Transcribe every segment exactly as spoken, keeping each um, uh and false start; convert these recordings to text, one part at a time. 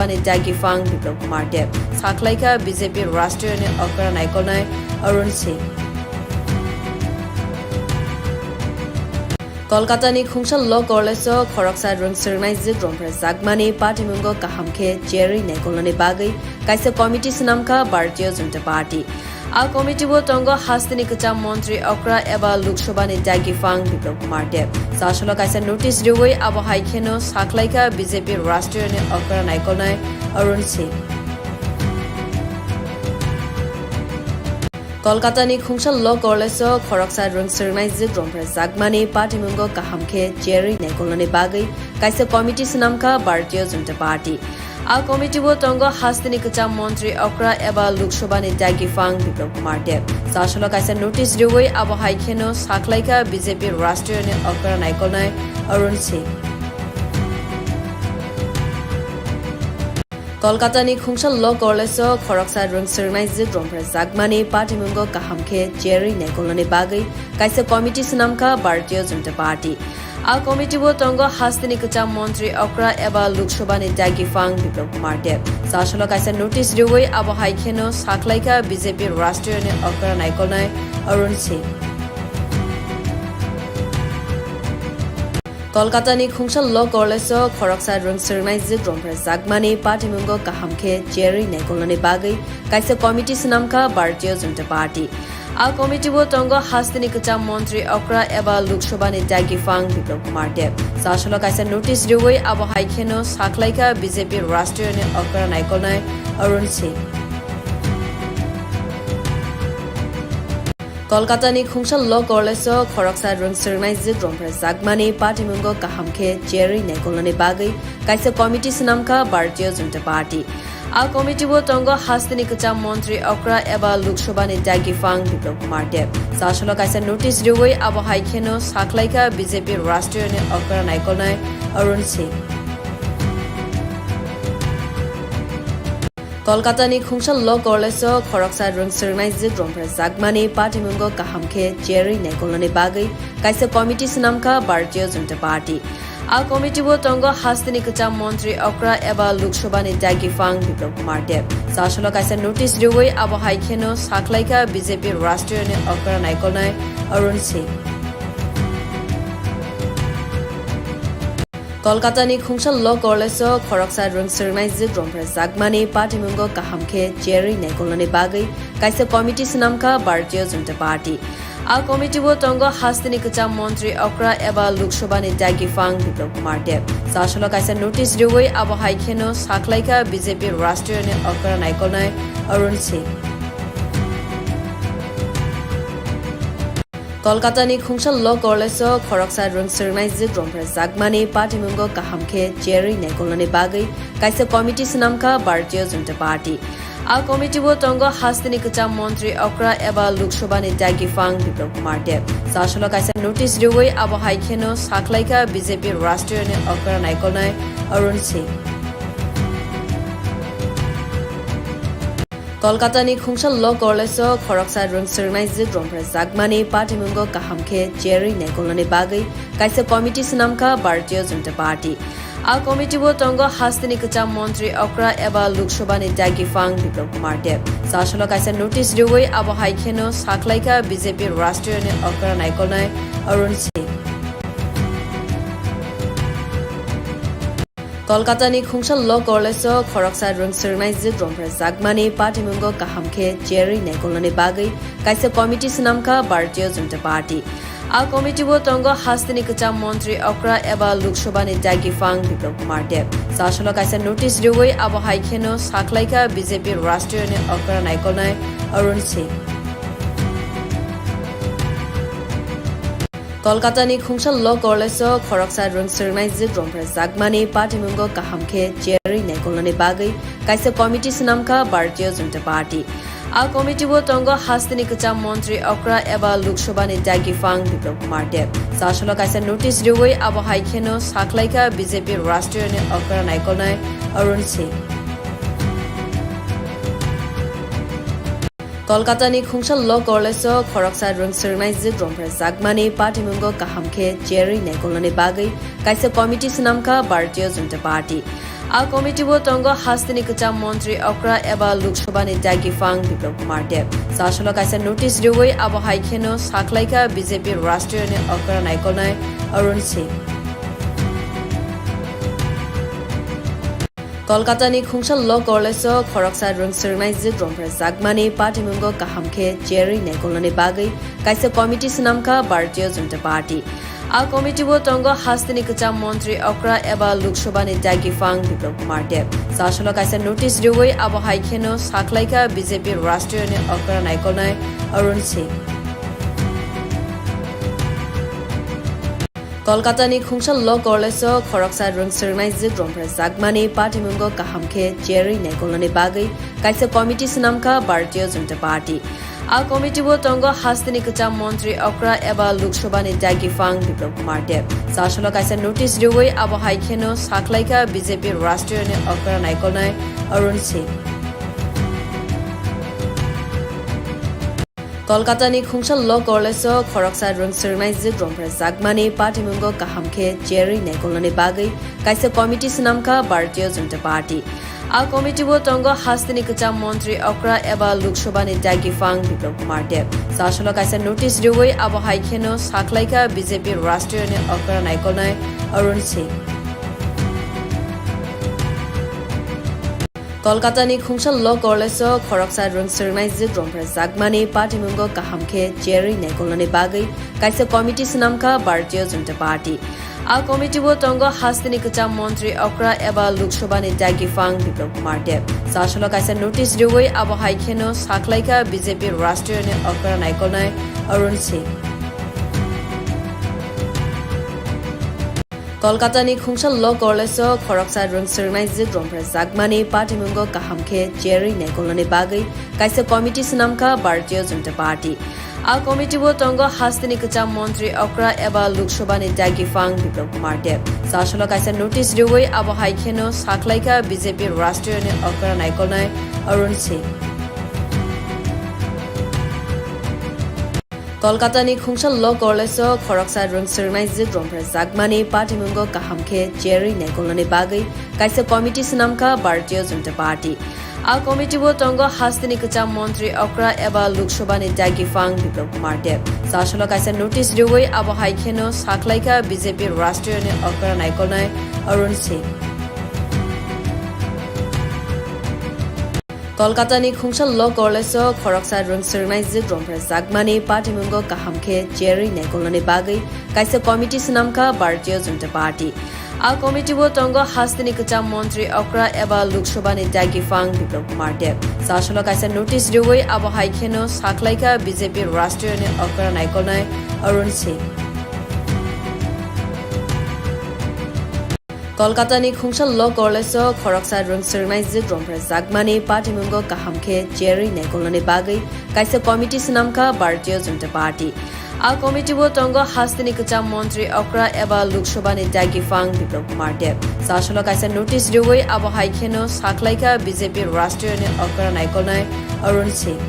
Sabhani Dagi Phang Biplab Kumar Deb, sakhlaikha B J P Rashtriya Unit Okra naikolnai Arun Singh. Kolkatani Khungsa Law College-o khoroksa rwng swrwngnaijwk romphra jakmani patimungo kaham khe cherwi naikolnani bagwi kaisa committee swnamkha Bharatiya Janata Party. A committee-o tongo hasteni kwcham montri okra eba Lok Sabhani dagi phang Biplab Kumar Deb. Sasolo kaisa notice riwi abo hai kheno sakhlaikha B J P Rashtriya Unit Okra naikolnai Arun Singh. Kolkatani Khungsa Law College-o khoroksa rwng swrwngnaijwk romphra jakmani patimungo kaham khe cherwi naikolnani bagwi kaisa committee swnamkha Bharatiya Janata Party. A committee-o tongo hasteni kwcham montri okra eba Lok Sabhani dagi phang Biplab Kumar Deb. Sasolo kaisa notice riwi abo hai kheno sakhlaikha B J P Rashtriya Unit Okra naikolnai Arun Singh. Kolkatani Khungsa Law College-o khoroksa rwng swrwngnaijwk romphra jakmani patimungo kaham khe cherwi naikolnani bagwi kaisa committee swnamkha Bharatiya Janata Party. A committee-o tongo hasteni kwcham montri okra eba Lok Sabhani dagi phang Biplab Kumar Deb. Sasolo kaisa notice riwi abo hai kheno sakhlaikha B J P Rashtriya Unit Okra naikolnai Arun Singh. Kolkatani Khungsa Law College-o khoroksa rwng swrwngnaijwk romphra jakmani patimungo kaham khe cherwi naikolnani bagwi kaisa committee swnamkha Bharatiya Janata Party. A committee-o tongo hasteni kwcham montri okra eba Lok Sabhani dagi phang Biplab Kumar Deb. Sasolo kaisa notice riwi abo hai kheno sakhlaikha B J P Rashtriya Unit Okra naikolnai Arun Singh. Kolkatani Khungsa Law College-o khoroksa rwng swrwngnaijwk romphra jakmani patimungo kaham khe cherwi naikolnani bagwi kaisa committee swnamkha Bharatiya Janata Party. A committee-o tongo hasteni kwcham montri okra eba Lok Sabhani dagi phang Biplab Kumar Deb. Sasolo kaisa notice riwi abo hai kheno sakhlaikha B J P Rashtriya Unit Okra naikolnai Arun Singh. Kolkatani Khungsa Law College-o khoroksa rwng swrwngnaijwk romphra jakmani patimungo kaham khe cherwi naikolnani bagwi kaisa committee swnamkha Bharatiya Janata Party. A committee-o tongo hasteni kwcham montri okra eba Lok Sabhani dagi phang Biplab Kumar Deb. Sasolo kaisa notice riwi abo hai kheno sakhlaikha B J P Rashtriya Unit Okra naikolnai Arun Singh. Kolkatani Khungsa Law College-o khoroksa rwng swrwngnaijwk romphra jakmani patimungo kaham khe cherwi naikolnani bagwi kaisa committee swnamkha Bharatiya Janata Party. A committee-o tongo hasteni kwcham montri okra eba Lok Sabhani dagi phang Biplab Kumar Deb. Sasolo kaisa notice riwi abo hai kheno sakhlaikha B J P Rashtriya Unit Okra naikolnai Arun Singh. Kolkatani Khungsa Law College-o khoroksa rwng swrwngnaijwk romphra jakmani patimungo kaham khe cherwi naikolnani bagwi kaisa committee swnamkha Bharatiya Janata Party. A committee-o tongo hasteni kwcham montri okra eba Lok Sabhani dagi phang Biplab Kumar Deb. Sasolo kaisa notice riwi abo hai kheno sakhlaikha B J P Rashtriya Unit Okra naikolnai Arun Singh. Kolkatani Khungsa Law College-o khoroksa rwng swrwngnaijwk romphra jakmani patimungo kaham khe cherwi naikolnani bagwi kaisa committee swnamkha Bharatiya Janata Party. A committee-o tongo hasteni kwcham montri okra eba Lok Sabhani dagi phang Biplab Kumar Deb. Sasolo kaisa notice riwi abo hai kheno sakhlaikha B J P Rashtriya Unit Okra naikolnai Arun Singh. Kolkatani Khungsa Law College-o khoroksa rwng swrwngnaijwk romphra jakmani patimungo kaham khe cherwi naikolnani bagwi kaisa committee swnamkha Bharatiya Janata Party. A committee-o tongo hasteni kwcham montri okra eba Lok Sabhani dagi phang Biplab Kumar Deb. Sasolo kaisa notice riwi abo hai kheno sakhlaikha B J P Rashtriya Unit Okra naikolnai Arun Singh. Kolkatani Khungsa Law College-o khoroksa rwng swrwngnaijwk romphra jakmani patimungo kaham khe cherwi naikolnani bagwi kaisa committee swnamkha Bharatiya Janata Party. A committee-o tongo hasteni kwcham montri okra eba Lok Sabhani dagi phang Biplab Kumar Deb. Sasolo kaisa notice riwi abo hai kheno sakhlaikha B J P Rashtriya Unit Okra naikolnai Arun Singh. Kolkatani Khungsa Law College-o khoroksa rwng swrwngnaijwk romphra jakmani patimungo kaham khe cherwi naikolnani bagwi kaisa committee swnamkha Bharatiya Janata Party. A committee-o tongo hasteni kwcham montri okra eba Lok Sabha ni dagi phang Biplab Kumar Deb. Sasolo kaisa notice riwi abo hai kheno sakhlaikha B J P rashtriyo ni okra naikolnai Arun Singh. Kolkata ni Khungsa Law College o khoroksa rwng swrwngnai jwk romphra jakmani patimungo kaham khe cherwi naikolnani bagwi kaisa committee swnamkha Bharatiya Janata Party. A committee-o tongo hasteni kwcham montri okra eba Lok Sabha ni dagi phang Biplab Kumar Deb. Sasolo kaisa notice riwi abo hai kheno sakhlaikha B J P rashtriyo ni okra naikolnai Arun Singh. Kolkata ni Khungsa Law College o khoroksa rwng swrwngnai jwk romphra jakmani patimungo kaham khe cherwi naikolnani bagwi kaisa committee swnamkha Bharatiya Janata Party. A committee-o tongo hasteni kwcham montri okra eba Lok Sabha ni dagi phang Biplab Kumar Deb. Sasolo kaisa notice riwi abo hai kheno sakhlaikha B J P rashtriyo ni okra naikolnai Arun Singh. Kolkata ni Khungsa Law College o khoroksa rwng swrwngnai jwk romphra jakmani patimungo kaham khe cherwi naikolnani bagwi kaisa committee swnamkha Bharatiya Janata Party. A committee-o tongo hasteni kwcham montri okra eba Lok Sabha ni dagi phang Biplab Kumar Deb. Sasolo kaisa notice riwi abo hai kheno sakhlaikha B J P rashtriyo ni okra naikolnai Arun Singh. Kolkata ni Khungsa Law College o khoroksa rwng swrwngnai jwk romphra jakmani patimungo kaham khe cherwi naikolnani bagwi kaisa committee swnamkha Bharatiya Janata Party. A committee-o tongo hasteni kwcham montri okra eba Lok Sabha ni dagi phang Biplab Kumar Deb. Sasolo kaisa notice riwi abo hai kheno sakhlaikha B J P rashtriyo ni okra naikolnai Arun Singh. Kolkata ni Khungsa Law College o khoroksa rwng swrwngnai jwk romphra jakmani patimungo kaham khe cherwi naikolnani bagwi kaisa committee swnamkha Bharatiya Janata Party. A committee-o tongo hasteni kwcham montri okra eba Lok Sabha ni dagi phang Biplab Kumar Deb. Sasolo kaisa notice riwi abo hai kheno sakhlaikha B J P rashtriyo ni okra naikolnai Arun Singh. Kolkata ni Khungsa Law College o khoroksa rwng swrwngnai jwk romphra jakmani patimungo kaham khe cherwi naikolnani bagwi kaisa committee swnamkha Bharatiya Janata Party. A committee-o tongo hasteni kwcham montri okra eba Lok Sabha ni dagi phang Biplab Kumar Deb. Sasolo kaisa notice riwi abo hai kheno sakhlaikha B J P rashtriyo ni okra naikolnai Arun Singh. Kolkata ni Khungsa Law College o khoroksa rwng swrwngnai jwk romphra jakmani patimungo kaham khe cherwi naikolnani bagwi kaisa committee swnamkha Bharatiya Janata Party. A committee-o tongo hasteni kwcham montri okra eba Lok Sabha ni dagi phang Biplab Kumar Deb. Sasolo kaisa notice riwi abo hai kheno sakhlaikha B J P rashtriyo ni okra naikolnai Arun Singh. Kolkata ni Khungsa Law College o khoroksa rwng swrwngnai jwk romphra jakmani patimungo kaham khe cherwi naikolnani bagwi kaisa committee swnamkha Bharatiya Janata Party. A committee-o tongo hasteni kwcham montri okra eba Lok Sabha ni dagi phang Biplab Kumar Deb. Sasolo kaisa notice riwi abo hai kheno sakhlaikha B J P rashtriyo ni okra naikolnai Arun Singh.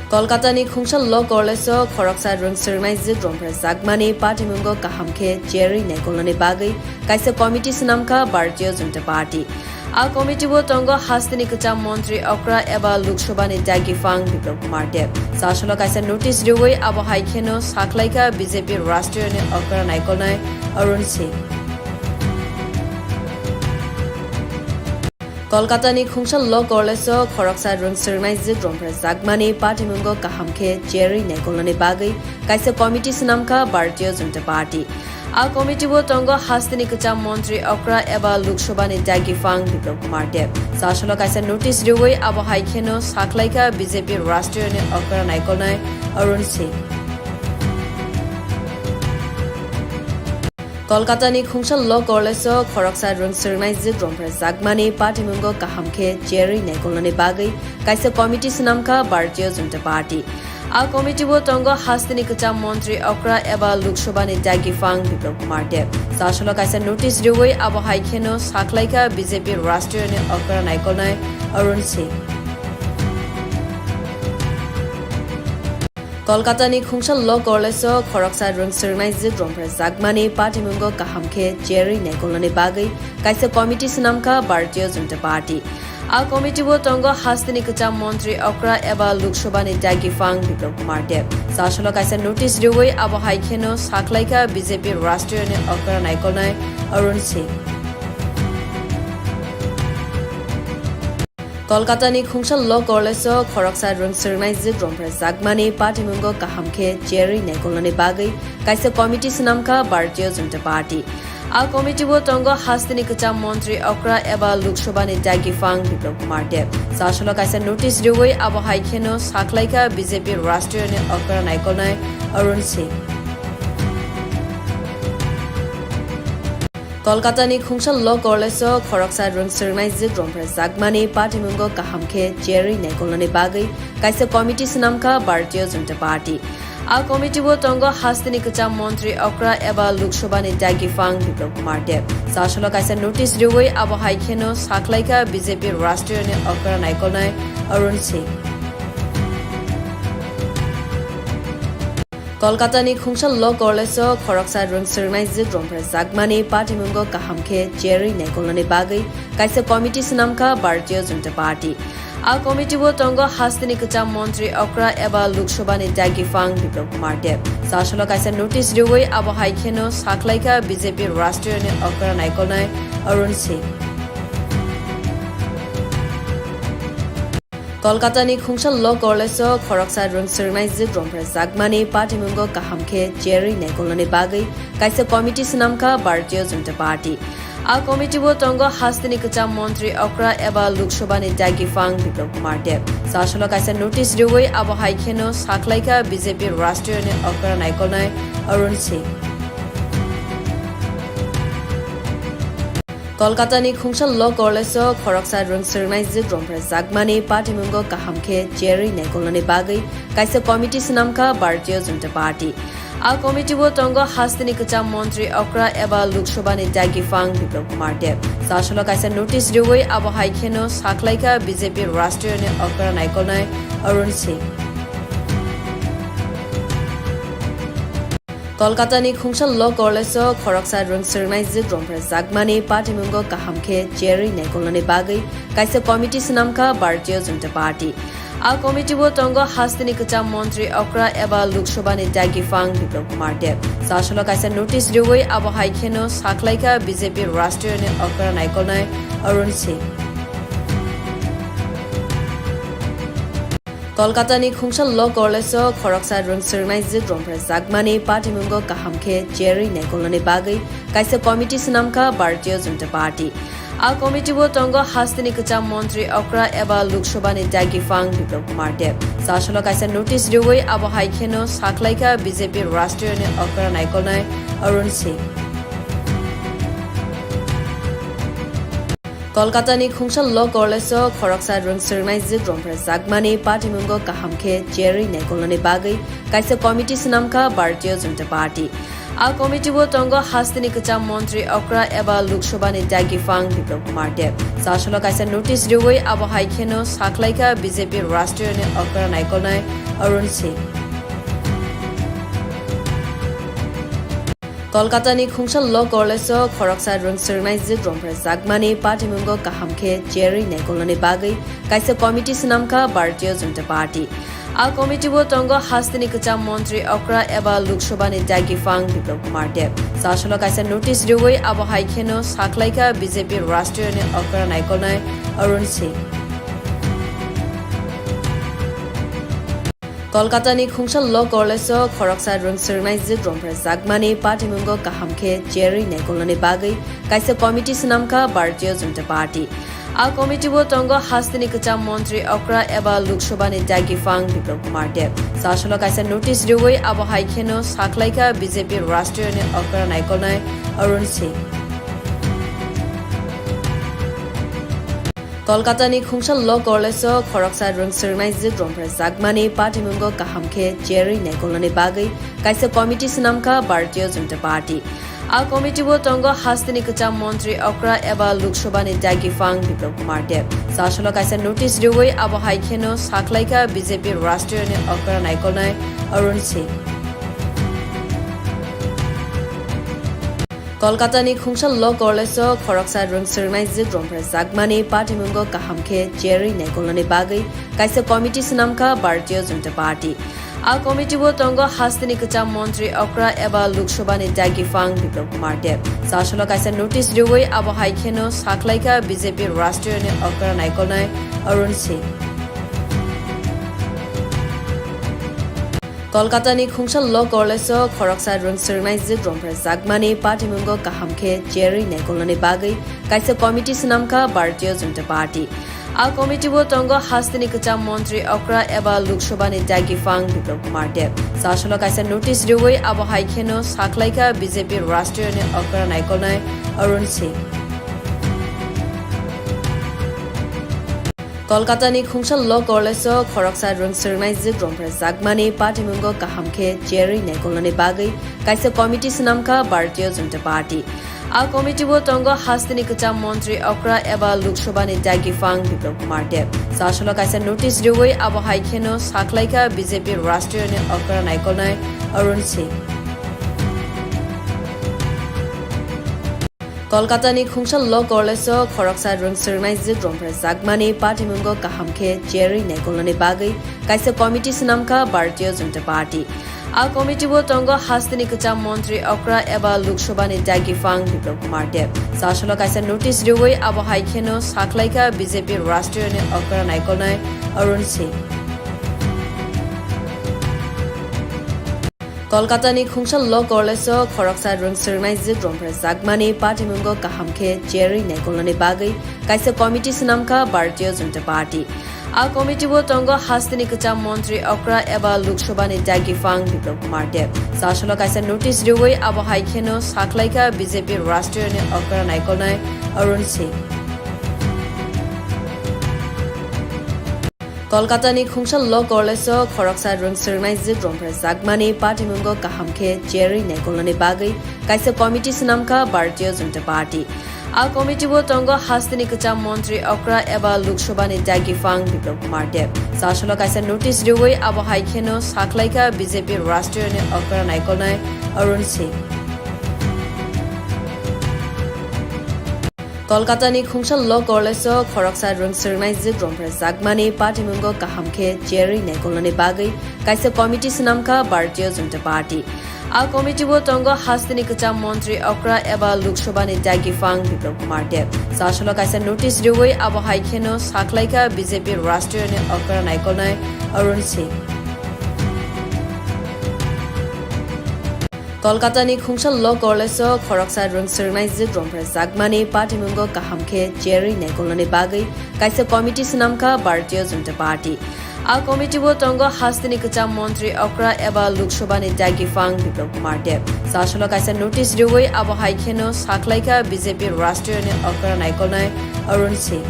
Kolkata ni Khungsa Law College o khoroksa rwng swrwngnai jwk romphra jakmani patimungo kaham khe cherwi naikolnani bagwi kaisa committee swnamkha Bharatiya Janata Party. A committee-o tongo hasteni kwcham montri okra eba Lok Sabha ni dagi phang Biplab Kumar Deb. Sasolo kaisa notice riwi abo hai kheno sakhlaikha B J P rashtriyo ni okra naikolnai Arun Singh. Kolkata ni Khungsa Law College o khoroksa rwng swrwngnai jwk romphra jakmani patimungo kaham khe cherwi naikolnani bagwi kaisa committee swnamkha Bharatiya Janata Party. A committee-o tongo hasteni kwcham montri okra eba Lok Sabha ni dagi phang Biplab Kumar Deb. Sasolo kaisa notice riwi abo hai kheno sakhlaikha B J P rashtriyo ni okra naikolnai Arun Singh. Kolkata ni Khungsa Law College o khoroksa rwng swrwngnai jwk romphra jakmani patimungo kaham khe cherwi naikolnani bagwi kaisa committee swnamkha Bharatiya Janata Party. A committee-o tongo hasteni kwcham montri okra eba Lok Sabha ni dagi phang Biplab Kumar Deb. Sasolo kaisa notice riwi abo hai kheno sakhlaikha B J P rashtriyo ni okra naikolnai Arun Singh. Kolkatani Khungsa Law College-o khoroksa rwng swrwngnaijwk romphra jakmani patimungo kaham khe cherwi naikolnani bagwi kaisa committee swnamkha Bharatiya Janata Party. A committee-o tongo hasteni kwcham montri okra eba Lok Sabhani dagi phang Biplab Kumar Deb. Sasolo kaisa notice riwi abo hai kheno sakhlaikha B J P rashtriyoni okra naikolnai Arun Singh. Kolkatani Khungsa Law College-o khoroksa rwng swrwngnaijwk romphra jakmani patimungo kaham khe cherwi naikolnani bagwi kaisa committee swnamkha Bharatiya Janata Party. A committee-o tongo hasteni kwcham montri okra eba Lok Sabhani dagi phang Biplab Kumar Deb. Sasolo kaisa notice riwi abo hai kheno sakhlaikha B J P rashtriyoni okra naikolnai Arun Singh. Kolkatani Khungsa Law College-o khoroksa rwng swrwngnaijwk romphra jakmani patimungo kaham khe cherwi naikolnani bagwi kaisa committee swnamkha Bharatiya Janata Party. A committee-o tongo hasteni kwcham montri okra eba Lok Sabhani dagi phang Biplab Kumar Deb. Sasolo kaisa notice riwi abo hai kheno sakhlaikha B J P rashtriyoni okra naikolnai Arun Singh. Kolkatani Khungsa Law College-o khoroksa rwng swrwngnaijwk romphra jakmani patimungo kaham khe cherwi naikolnani bagwi kaisa committee swnamkha Bharatiya Janata Party. A committee-o tongo hasteni kwcham montri okra eba Lok Sabhani dagi phang Biplab Kumar Deb. Sasolo kaisa notice riwi abo hai kheno sakhlaikha B J P rashtriyoni okra naikolnai Arun Singh. Kolkatani Khungsa Law College-o khoroksa rwng swrwngnaijwk romphra jakmani patimungo kaham khe cherwi naikolnani bagwi kaisa committee swnamkha Bharatiya Janata Party. A committee-o tongo hasteni kwcham montri okra eba Lok Sabhani dagi phang Biplab Kumar Deb. Sasolo kaisa notice riwi abo hai kheno sakhlaikha B J P rashtriyoni okra naikolnai Arun Singh. Kolkatani Khungsa Law College-o khoroksa rwng swrwngnaijwk romphra jakmani patimungo kaham khe cherwi naikolnani bagwi kaisa committee swnamkha Bharatiya Janata Party. A committee-o tongo hasteni kwcham montri okra eba Lok Sabhani dagi phang Biplab Kumar Deb. Sasolo kaisa notice riwi abo hai kheno sakhlaikha B J P rashtriyoni okra naikolnai Arun Singh. Kolkatani Khungsa Law College-o khoroksa rwng swrwngnaijwk romphra jakmani patimungo kaham khe cherwi naikolnani bagwi kaisa committee swnamkha Bharatiya Janata Party. A committee-o tongo hasteni kwcham montri okra eba Lok Sabhani dagi phang Biplab Kumar Deb. Sasolo kaisa notice riwi abo hai kheno sakhlaikha B J P rashtriyoni okra naikolnai Arun Singh. Kolkatani Khungsa Law College-o khoroksa rwng swrwngnaijwk romphra jakmani patimungo kaham khe cherwi naikolnani bagwi kaisa committee swnamkha Bharatiya Janata Party. A committee-o tongo hasteni kwcham montri okra eba Lok Sabhani dagi phang Biplab Kumar Deb. Sasolo kaisa notice riwi abo hai kheno sakhlaikha B J P rashtriyoni okra naikolnai Arun Singh. Kolkatani Khungsa Law College-o khoroksa rwng swrwngnaijwk romphra jakmani patimungo kaham khe cherwi naikolnani bagwi kaisa committee swnamkha Bharatiya Janata Party. A committee-o tongo hasteni kwcham montri okra eba Lok Sabhani dagi phang Biplab Kumar Deb. Sasolo kaisa notice riwi abo hai kheno sakhlaikha B J P rashtriyoni okra naikolnai Arun Singh. Kolkatani Khungsa Law College-o khoroksa rwng swrwngnaijwk romphra jakmani patimungo kaham khe cherwi naikolnani bagwi kaisa committee swnamkha Bharatiya Janata Party. A committee-o tongo hasteni kwcham montri okra eba Lok Sabhani dagi phang Biplab Kumar Deb. Sasolo kaisa notice riwi abo hai kheno sakhlaikha B J P rashtriyoni okra naikolnai Arun Singh. Kolkatani Khungsa Law College-o khoroksa rwng swrwngnaijwk romphra jakmani patimungo kaham khe cherwi naikolnani bagwi kaisa committee swnamkha Bharatiya Janata Party. A committee-o tongo hasteni kwcham montri okra eba Lok Sabhani dagi phang Biplab Kumar Deb. Sasolo kaisa notice riwi abo hai kheno sakhlaikha B J P rashtriyoni okra naikolnai Arun Singh. Kolkatani Khungsa Law College-o khoroksa rwng swrwngnaijwk romphra jakmani patimungo kaham khe cherwi naikolnani bagwi kaisa committee swnamkha Bharatiya Janata Party. A committee-o tongo hasteni kwcham montri okra eba Lok Sabha ni dagi phang Biplab Kumar Deb. Sasolo kaisa notice riwi abo hai kheno sakhlaikha B J P rashtriyoni okra naikolnai Arun Singh. Kolkatani Khungsa Law College-o khoroksa rwng swrwngnaijwk romphra jakmani patimungo kaham khe cherwi naikolnani bagwi kaisa committee swnamkha Bharatiya Janata Party. A committee-o tongo hasteni kwcham montri okra eba Lok Sabha ni dagi phang Biplab Kumar Deb. Sasolo kaisa notice riwi abo hai kheno sakhlaikha B J P rashtriyoni okra naikolnai Arun Singh. Kolkatani Khungsa Law College-o khoroksa rwng swrwngnaijwk romphra jakmani patimungo kaham khe cherwi naikolnani bagwi kaisa committee swnamkha Bharatiya Janata Party. A committee-o tongo hasteni kwcham montri okra eba Lok Sabha ni dagi phang Biplab Kumar Deb. Sasolo kaisa notice riwi abo hai kheno sakhlaikha B J P rashtriyoni okra naikolnai Arun Singh. Kolkatani Khungsa Law College-o khoroksa rwng swrwngnaijwk romphra jakmani patimungo kaham khe cherwi naikolnani bagwi kaisa committee swnamkha Bharatiya Janata Party. A committee-o tongo hasteni kwcham montri okra eba Lok Sabha ni dagi phang Biplab Kumar Deb. Sasolo kaisa notice riwi abo hai kheno sakhlaikha B J P rashtriyoni okra naikolnai Arun Singh. Kolkatani Khungsa Law College-o khoroksa rwng swrwngnaijwk romphra jakmani patimungo kaham khe cherwi naikolnani bagwi kaisa committee swnamkha Bharatiya Janata Party. A committee-o tongo hasteni kwcham montri okra eba Lok Sabha ni dagi phang Biplab Kumar Deb. Sasolo kaisa notice riwi abo hai kheno sakhlaikha B J P rashtriyoni okra naikolnai Arun Singh. Kolkatani Khungsa Law College-o khoroksa rwng swrwngnaijwk romphra jakmani patimungo kaham khe cherwi naikolnani bagwi kaisa committee swnamkha Bharatiya Janata Party. A committee-o tongo hasteni kwcham montri okra eba Lok Sabha ni dagi phang Biplab Kumar Deb. Sasolo kaisa notice riwi abo hai kheno sakhlaikha B J P rashtriyoni okra naikolnai Arun Singh. Kolkatani Khungsa Law College-o khoroksa rwng swrwngnaijwk romphra jakmani patimungo kaham khe cherwi naikolnani bagwi kaisa committee swnamkha Bharatiya Janata Party. A committee-o tongo hasteni kwcham montri okra eba Lok Sabha ni dagi phang Biplab Kumar Deb. Sasolo kaisa notice riwi abo hai kheno sakhlaikha B J P rashtriyoni okra naikolnai Arun Singh. Kolkatani Khungsa Law College-o khoroksa rwng swrwngnaijwk romphra jakmani patimungo kaham khe cherwi naikolnani bagwi kaisa committee swnamkha Bharatiya Janata Party. A committee-o tongo hasteni kwcham montri okra eba Lok Sabha ni dagi phang Biplab Kumar Deb. Sasolo kaisa notice riwi abo hai kheno sakhlaikha B J P rashtriyoni okra naikolnai Arun Singh. Kolkatani Khungsa Law College-o khoroksa rwng swrwngnaijwk romphra jakmani patimungo kaham khe cherwi naikolnani bagwi kaisa committee swnamkha Bharatiya Janata Party. A committee-o tongo hasteni kwcham montri okra eba Lok Sabha ni dagi phang Biplab Kumar Deb. Sasolo kaisa notice riwi abo hai kheno sakhlaikha B J P rashtriyoni okra naikolnai Arun Singh.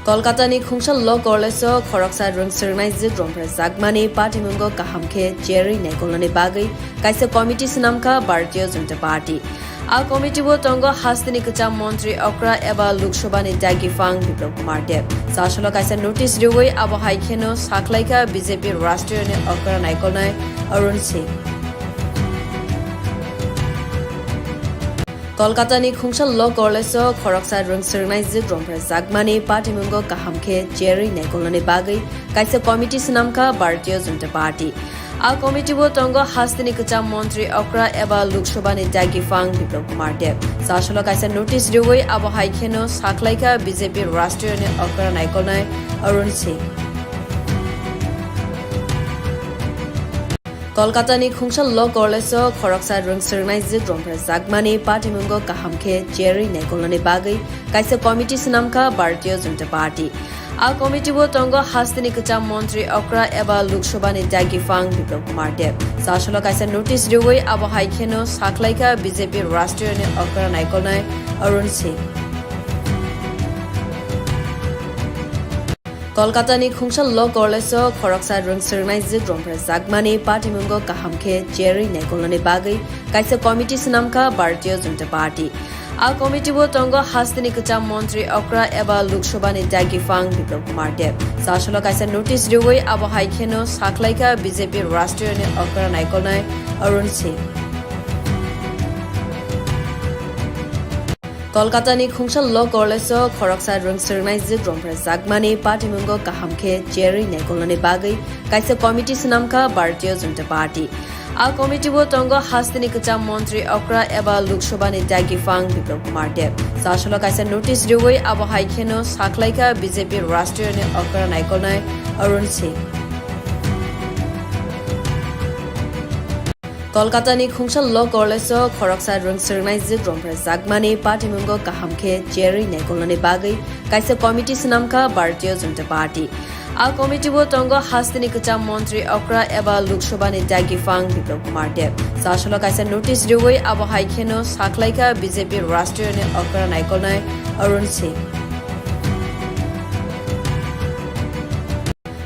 Kolkatani Khungsa Law College-o khoroksa rwng swrwngnaijwk romphra jakmani patimungo kaham khe cherwi naikolnani bagwi kaisa committee swnamkha Bharatiya Janata Party. A committee-o tongo hasteni kwcham montri okra eba Lok Sabha ni dagi phang Biplab Kumar Deb. Sasolo kaisa notice riwi abo hai kheno sakhlaikha B J P rashtriyoni okra naikolnai Arun Singh. Kolkatani Khungsa Law College-o khoroksa rwng swrwngnaijwk romphra jakmani patimungo kaham khe cherwi naikolnani bagwi kaisa committee swnamkha Bharatiya Janata Party. A committee-o tongo hasteni kwcham montri okra eba Lok Sabha ni dagi phang Biplab Kumar Deb. Sasolo kaisa notice riwi abo hai kheno sakhlaikha B J P rashtriyoni okra naikolnai Arun Singh. Kolkatani Khungsa Law College-o khoroksa rwng swrwngnaijwk romphra jakmani patimungo kaham khe cherwi naikolnani bagwi kaisa committee swnamkha Bharatiya Janata Party. A committee-o tongo hasteni kwcham montri okra eba Lok Sabha ni dagi phang Biplab Kumar Deb. Sasolo kaisa notice riwi abo hai kheno sakhlaikha B J P rashtriyoni okra naikolnai Arun Singh. Kolkatani Khungsa Law College-o khoroksa rwng swrwngnaijwk romphra jakmani patimungo kaham khe cherwi naikolnani bagwi kaisa committee swnamkha Bharatiya Janata Party. A committee-o tongo hasteni kwcham montri okra eba Lok Sabhani dagi phang Biplab Kumar Deb. Sasolo kaisa notice riwi abo hai kheno sakhlaikha B J P rashtriyoni okra naikolnai Arun Singh. Kolkatani Khungsa Law College-o khoroksa rwng swrwngnaijwk romphra jakmani patimungo kaham khe cherwi naikolnani bagwi kaisa committee swnamkha Bharatiya Janata Party. A committee-o tongo hasteni kwcham montri okra eba Lok Sabhani dagi phang Biplab Kumar Deb. Sasolo kaisa notice riwi abo hai kheno sakhlaikha B J P rashtriyoni okra naikolnai Arun Singh. Kolkatani Khungsa Law College-o khoroksa rwng swrwngnaijwk romphra jakmani patimungo kaham khe cherwi naikolnani bagwi kaisa committee swnamkha Bharatiya Janata Party. A committee-o tongo hasteni kwcham montri okra eba Lok Sabhani dagi phang Biplab Kumar Deb. Sasolo kaisa notice riwi abo hai kheno sakhlaikha B J P rashtriyoni okra naikolnai Arun Singh.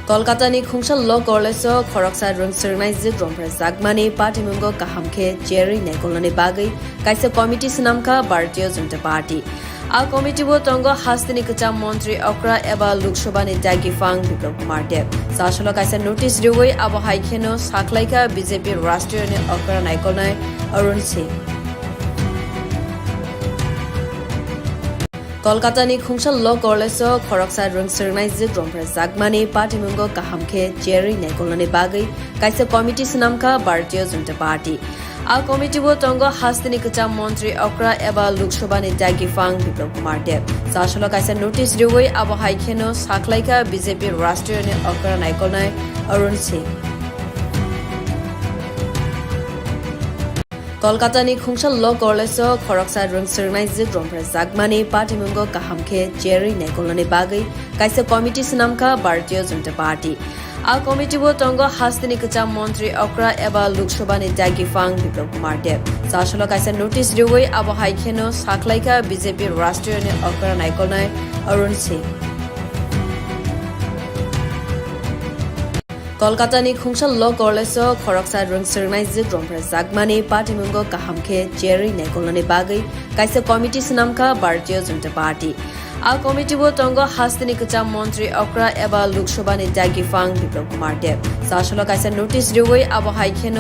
Kolkatani Khungsa Law College-o khoroksa rwng swrwngnaijwk romphra jakmani patimungo kaham khe cherwi naikolnani bagwi kaisa committee swnamkha Bharatiya Janata Party. A committee-o tongo hasteni kwcham montri okra eba Lok Sabhani dagi phang Biplab Kumar Deb. Sasolo kaisa notice riwi abo hai kheno sakhlaikha B J P rashtriyoni okra naikolnai Arun Singh. Kolkatani Khungsa Law College-o khoroksa rwng swrwngnaijwk romphra jakmani patimungo kaham khe cherwi naikolnani bagwi kaisa committee swnamkha Bharatiya Janata Party. A committee-o tongo hasteni kwcham montri okra eba Lok Sabhani dagi phang Biplab Kumar Deb. Sasolo kaisa notice riwi abo hai kheno sakhlaikha B J P rashtriyoni okra naikolnai Arun Singh. Kolkatani Khungsa Law College-o khoroksa rwng swrwngnaijwk romphra jakmani patimungo kaham khe cherwi naikolnani bagwi kaisa committee swnamkha Bharatiya Janata Party. A committee-o tongo hasteni kwcham montri okra eba Lok Sabhani dagi phang Biplab Kumar Deb. Sasolo kaisa notice riwi abo hai kheno sakhlaikha B J P rashtriyoni okra naikolnai Arun Singh. Kolkatani Khungsa Law College-o khoroksa rwng swrwngnaijwk romphra jakmani patimungo kaham khe cherwi naikolnani bagwi kaisa committee swnamkha Bharatiya Janata Party. A committee-o tongo hasteni kwcham montri okra eba Lok Sabhani dagi phang Biplab Kumar Deb. Sasolo kaisa notice riwi abo hai kheno